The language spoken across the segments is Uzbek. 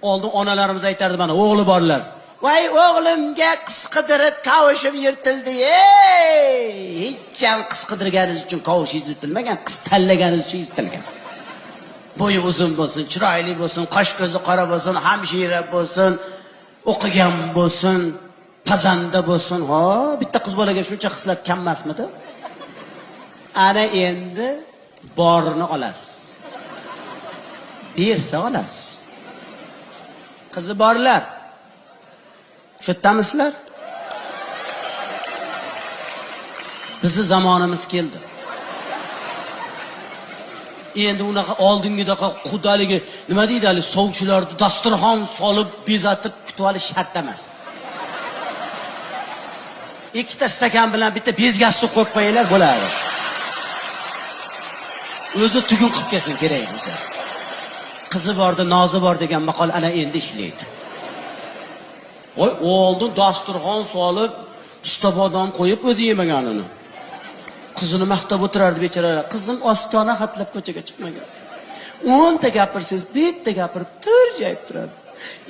Oldin onalarimiz aytardi mana o'g'li borlar. Voy o'g'limga qiz qidirib kavushim yirtildi. Ey! Hech ham qiz qidirganingiz uchun kavushingiz yirtilmagan, qiz tanlaganingiz uchun yirtilgan. Bo'yi uzun bo'lsin, chiroyli bo'lsin, qosh ko'zi qora bo'lsin, hamshira bo'lsin, o'qigan bo'lsin, pazanda bo'lsin. Ho, bitta qiz bolaga shuncha xislat kam emasmidi? Ana endi borini olasiz. Bersa olasiz. Qizi borlar. Shu yerdamisizlar? Bizni zamonimiz keldi. Endi unaqa oldingidaqa qudaligi, nima deydi hali, sovchilarni dasturxon solib bezatib kutib olish shart emas. Ikkita stakan bilan bitta bezgasi qo'yib qo'yinglar bo'ladi. O'zi tugun qilib kelsin kerak bo'lsa. Qizi bordi, nozi bor degan maqol ana endi ishlaydi. Voy, oldin dasturxon solib, usta bodom qo'yib o'zi yemaganini. Qizini maqtab o'tirardi bechora. Qizim ostona hatlab ko'chaga chiqmagan. 10 ta gapirsangiz, bitta gapirib tirjayib turadi.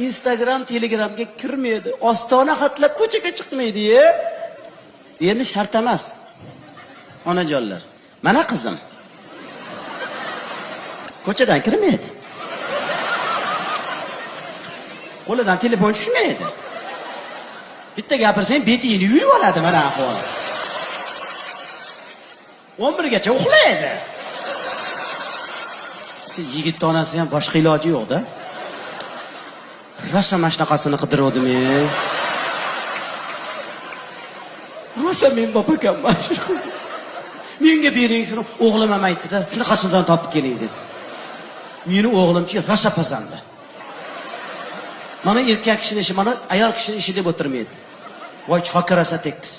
Instagram, Telegramga kirmaydi. Ostona hatlab ko'chaga chiqmaydi. Endi shart emas. Onajonlar, mana qizim. Ko'chadan kirmaydi. Qo'lidan telefon tushmaydi. Bitta gapirsang betingni yulib oladi mana ahvol. 11 gacha uxlaydi. Sen yigit onasi ham boshqa iloji yo'q-da. Rosa mana shunaqasini qidiruvdim. Rosa men bopakanman shu qiz. Menga bering shuni, o'g'lim ham aytdi-da, shunaqasidan topib keling dedi. Meni o'g'limchi rosa pazanda. Mana erkak kishining ishi, mana ayol kishining ishi deb o'tirmaydi. Voy choka rosa tekis.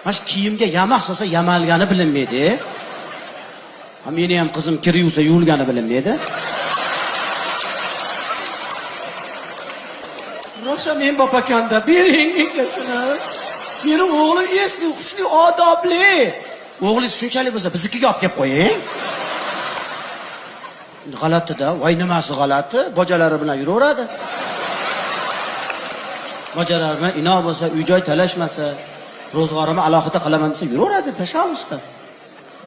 Mana shu kiyimga yamoq solsa yamalgani bilinmaydi. Ha, meni ham qizim kir yuvsa yuvilgani bilinmaydi. Rosa men bopakanda bering menga shuni. Meni o'g'lim esli, hushli, odobli. O'g'lingiz shunchalik bo'lsa biznikiga olib kelib qo'ying. G'alati-da, voy nimasi g'alati? Bojalari bilan yuraveradi. Bojalari bilan ino bo'lsa, uy joy talashmasa, ro'zg'orimni alohida qilaman desa yuraveradi, pashausta.